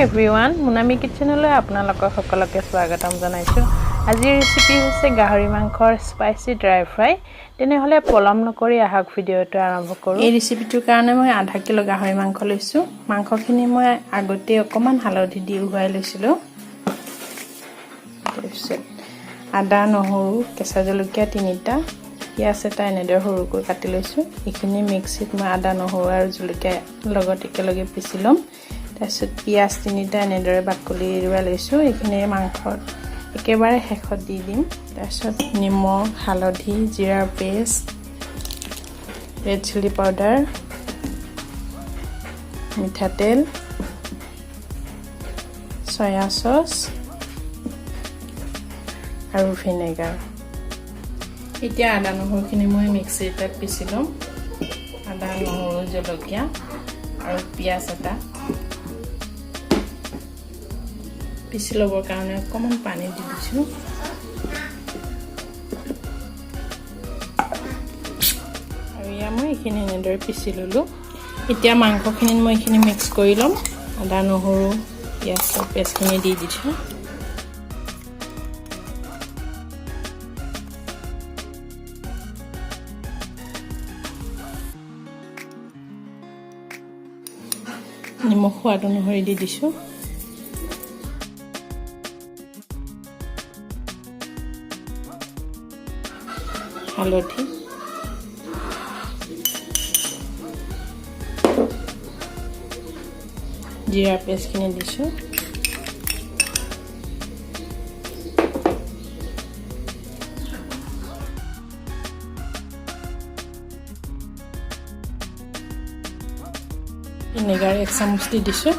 Everyone, মুনামী কিটচেনলৈ আপোনালোকক সকলোকে স্বাগতম জনাইছোঁ। আজিৰ ৰেচিপি হৈছে গাহৰি মাংসৰ স্পাইচি ড্ৰাই ফ্ৰাই। তেনেহ'লে পলম নকৰি আহক, ভিডিঅ'টো আৰম্ভ কৰোঁ। এই ৰেচিপিটোৰ কাৰণে মই আধা কিলো গাহৰি মাংস লৈছোঁ। মাংসখিনি মই আগতে অকণমান হালধি দি উহাই লৈছিলোঁ। তাৰপিছত আদা, নহৰু, কেঁচা জলকীয়া তিনিটা, পিঁয়াজ এটা এনেদৰে সৰুকৈ কাটি লৈছোঁ। এইখিনি মিক্সিত মই আদা, নহৰু আৰু জলকীয়া লগত একেলগে পিচি ল'ম। তাৰপিছত পিঁয়াজ তিনিটা এনেদৰে বাকলি এৰুৱাই লৈছোঁ। এইখিনি মাংসত একেবাৰে শেষত দি দিম। তাৰপিছত নিমখ, হালধি, জিৰাৰ পেষ্ট, ৰেড চিলি পাউডাৰ, মিঠাতেল, চয়া চচ আৰু ভিনেগাৰ। এতিয়া আদা নহৰুখিনি মই মিক্সিৰ তাত পিচি ল'ম। আদা, নহৰু, জলকীয়া আৰু পিঁয়াজ এটা পিচি ল'বৰ কাৰণে অকণমান পানী দি দিছোঁ। আৰু এয়া মই এইখিনি এনেদৰে পিচি ল'লোঁ। এতিয়া মাংসখিনিত মই এইখিনি মিক্স কৰি ল'ম। আদা, নহৰু, পিঁয়াজৰ পেষ্টখিনি দি দিছোঁ। নিমখ সোৱাদ অনুসৰি দি দিছোঁ। হালধি, জিৰা পেষ্টখিনি দিছোঁ। ভিনেগাৰ এক চামুচ দি দিছোঁ।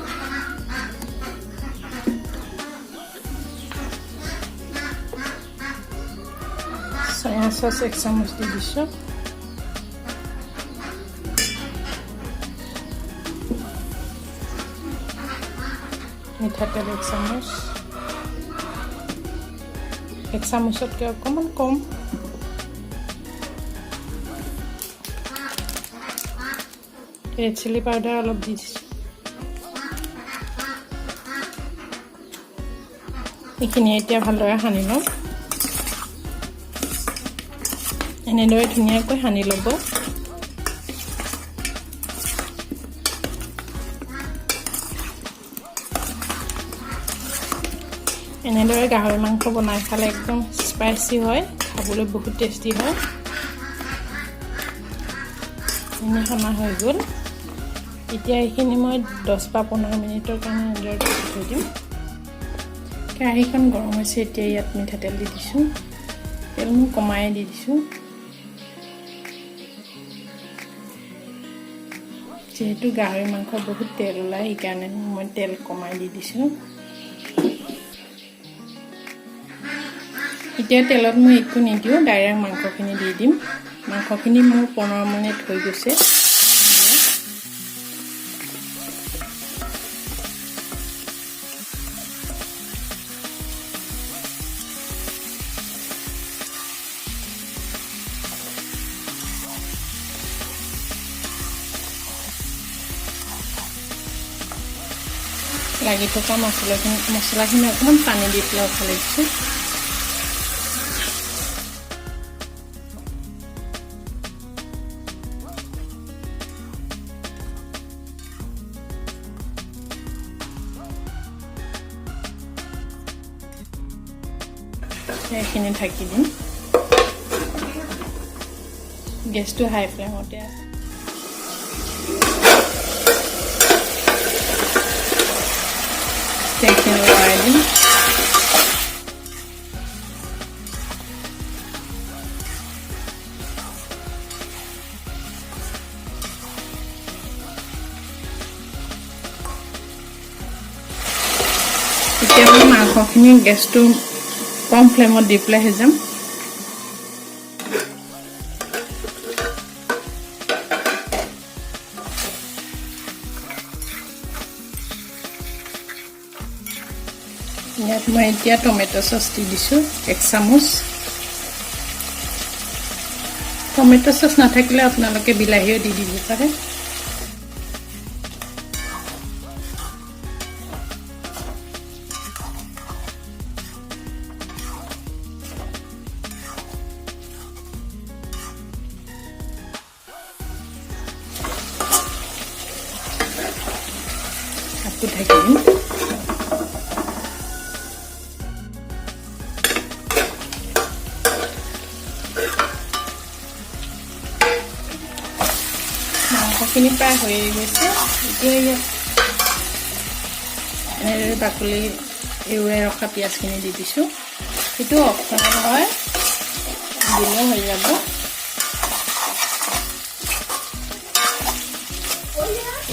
চয়া চচ এক চামুচ দি দিছোঁ। মিঠাতেল এক চামুচ, এক চামুচতকৈ অকণমান কম। ৰেড চিলি পাউডাৰ অলপ দি দিছোঁ। এইখিনি এতিয়া ভালদৰে সানি ল'ম। এনেদৰে ধুনীয়াকৈ সানি ল'ব। এনেদৰে গাহৰি মাংস বনাই খালে একদম স্পাইচি হয়, খাবলৈ বহুত টেষ্টি হয়। এনে সনা হৈ গ'ল। এতিয়া এইখিনি মই 10 বা 15 মিনিটৰ কাৰণে এনেদৰে থৈ দিম। কেৰাহীখন গৰম হৈছে। এতিয়া ইয়াত মিঠাতেল দি দিছোঁ। তেল মই কমাই দি দিছোঁ, যিহেতু গাহৰি মাংস বহুত তেল ওলায়, সেইকাৰণে মই তেল কমাই দি দিছোঁ। এতিয়া তেলত মই একো নিদিওঁ, ডাইৰেক্ট মাংসখিনি দি দিম। মাংসখিনি মোৰ 15 মিনিট হৈ গৈছে। লাগি থকা মছলাখিনি অকণমান পানী দি পেলাই উখালি দিছোঁ। সেইখিনি ঢাকি দিম। গেছটো হাই ফ্লেমতে আছে। সেইখিনি লৰাই দিম। এতিয়া মই মাংসখিনি গেছটো কম ফ্লেমত দি পেলাই সিজাম। ইয়াত মই এতিয়া টমেট' চচ দি দিছোঁ এক চামুচ। টমেট' চচ নাথাকিলে আপোনালোকে বিলাহীও দি দিব পাৰে। আকৌ ঢাকি দিম। মাংসখিনি প্ৰায় হৈয়ে গৈছে। এতিয়া ইয়াত এনেদৰে বাকলি এৰুৱাই ৰখা পিঁয়াজখিনি দি দিছোঁ। সেইটো অপচনেল হয়, দিলেও হৈ যাব।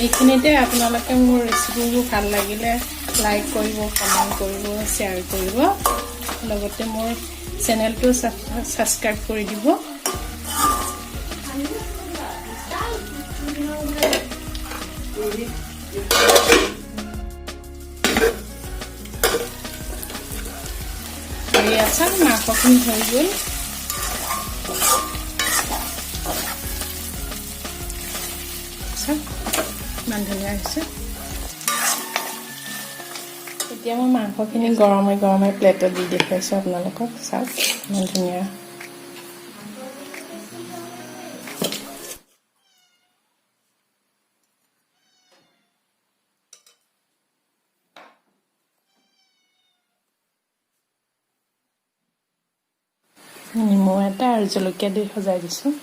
এইখিনিতে আপোনালোকে মোৰ ৰেচিপিবোৰ ভাল লাগিলে লাইক কৰিব, কমেণ্ট কৰিব, শ্বেয়াৰ কৰিব, লগতে মোৰ চেনেলটো ছাবস্ক্ৰাইব কৰি দিব। আৰু ইয়াত চাওক, মাংসখিনি হৈ গ'ল। চাওক, ইমান ধুনীয়া হৈছে। এতিয়া মই মাংসখিনি গৰমে গৰমে প্লেটত দি দেখুৱাইছোঁ আপোনালোকক। চাওক, ইমান ধুনীয়া। নেমু এটা আৰু জলকীয়া দি সজাই দিছোঁ।